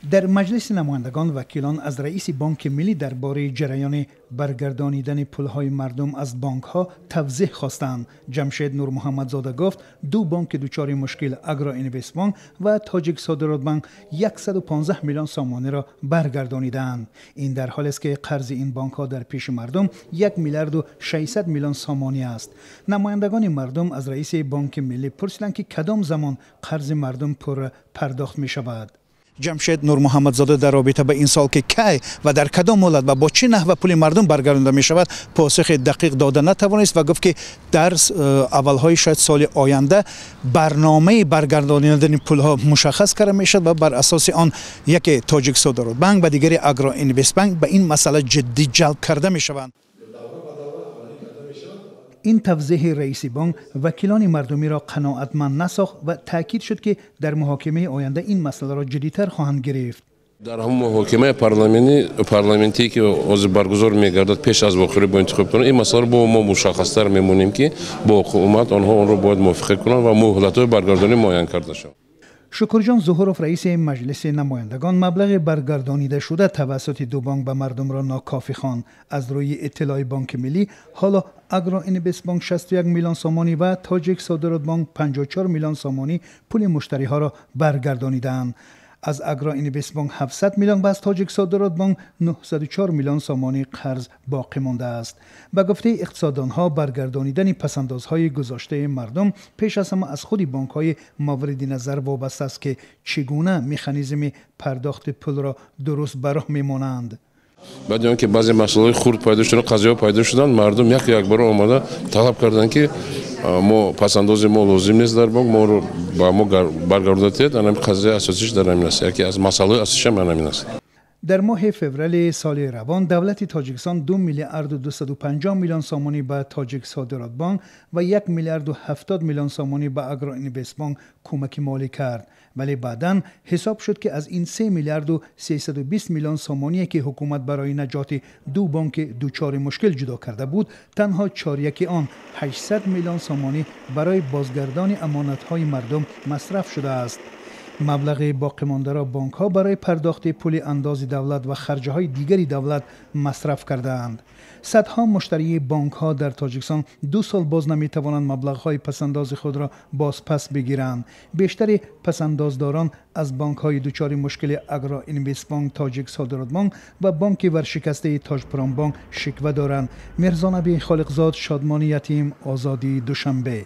Дар Маҷлиси намояндагон вакилон аз раиси Бонки Миллӣ дар бораи ҷараёни баргардонидани пулҳои мардум аз бонкҳо тавзеҳ хостанд. Ҷамшед Нурмуҳаммадзода гуфт, ду бонки дучори мушкил, Агроинвестбанк ва Тоҷик Содиротбанк, 115 миллион сомониро баргардонидаанд. Ин дар ҳолест, ки қарзи ин бонкҳо дар пеши мардум 1 миллиарду 600 миллион сомонӣ аст. Намояндагони мардум аз раиси Бонки Миллӣ пурсиданд, ки кадом замон қарзи мардум пурра пардохт мешавад. Ҷамшед Нурмуҳаммадзода дар робита ба ин савол, ки кай ва дар кадом муҳлат ва бо чӣ наҳва пули мардум баргардонида мешавад, посухи дақиқ дода натавонист ва гуфт, ки дар аввалҳои шояд соли оянда барномаи баргардонидани пулҳо мушаххас карда мешавад ва бар асоси он яке Тоҷик Содиротбанк ва дигари Агроинвестбанк ба ин масъала ҷиддӣ ҷалб карда мешаванд. Ин тавзеҳи раиси бонк вакилони мардумиро қаноатманд насохт ва таъкид шуд, ки дар муҳокимаи оянда ин масъаларо ҷиддитар хоҳанд гирифт. Дар ҳамон муҳокимаи парламентие, ки ҳозир баргузор мегардад пеш аз вохӯрӣ бо интихобкунон, ин масъаларо бо мо мушаххастар мемонем, ки бо ҳукумат онҳо онро бояд мувофиқа кунанд ва муҳлатҳои баргардонӣ муайян карда шавад. Шукурҷон Зуҳуров, раиси Маҷлиси намояндагон, маблағи баргардонидашуда тавассути ду бонк ба мардумро нокофӣ хонд. Аз рӯи иттилои Бонки Миллӣ, ҳоло Агроинвестбанк 61 миллион сомонӣ ва Тоҷик Содиротбанк 54 миллион сомонӣ пули муштариҳоро баргардонидаанд. Аз Агроинвестбанк 700 миллион ва аз Тоҷик Содиротбанк 904 миллион сомонӣ қарз боқӣ мондааст. Ба гуфтаи иқтисоддонҳо, баргардонидани пасандозҳои гузоштаи мардум пеш аз ҳама аз худи бонкҳои мавриди назар вобаста аст, ки чӣ гуна механизми пардохти пулро дуруст ба роҳ мемонанд. Баъди он ки баъзе масъалаҳои хурд пайдо шуданд, қазияҳо пайдо шуданд, мардум яку якбора омада талаб карданд, ки мо пасандози мо лозим нест дар бонк, моро ба мо баргардонида диҳед. Анами қазияи асосиш дар ҳамин аст, яке аз масъалаҳои асосишам ҳамин аст. Дар моҳи феврали соли равон давлати Тоҷикистон 2 миллиарду 250 миллион сомонӣ ба Тоҷик Содиротбанк ва 1 миллиарду 70 миллион сомонӣ ба Агроинвестбанк кӯмаки молӣ кард, вале баъдан ҳисоб шуд, ки аз ин 3 миллиарду 320 миллион сомоние, ки ҳукумат барои наҷоти ду бонки дучори мушкил ҷудо карда буд, танҳо чоряки он, 800 миллион сомонӣ, барои бозгардони амонатҳои мардум масраф шудааст. Маблағи боқимондаро бонкҳо барои пардохти пули андози давлат ва харҷаҳои дигари давлат масраф кардаанд. Садҳо муштарии бонкҳо дар Тоҷикистон 2 сол боз наметавонанд маблағҳои пасандози худро бозпас бигиранд. Бештари пасандоздорон аз бонкҳои дучори мушкили Агроинвестбанк, Тоҷик Содиротбанк ва бонки варшикастаи Тоҷпромбонк шиква доранд. Мирзонаби Холиқзод, Шодмони Ятим, Озодӣ, Душанбе.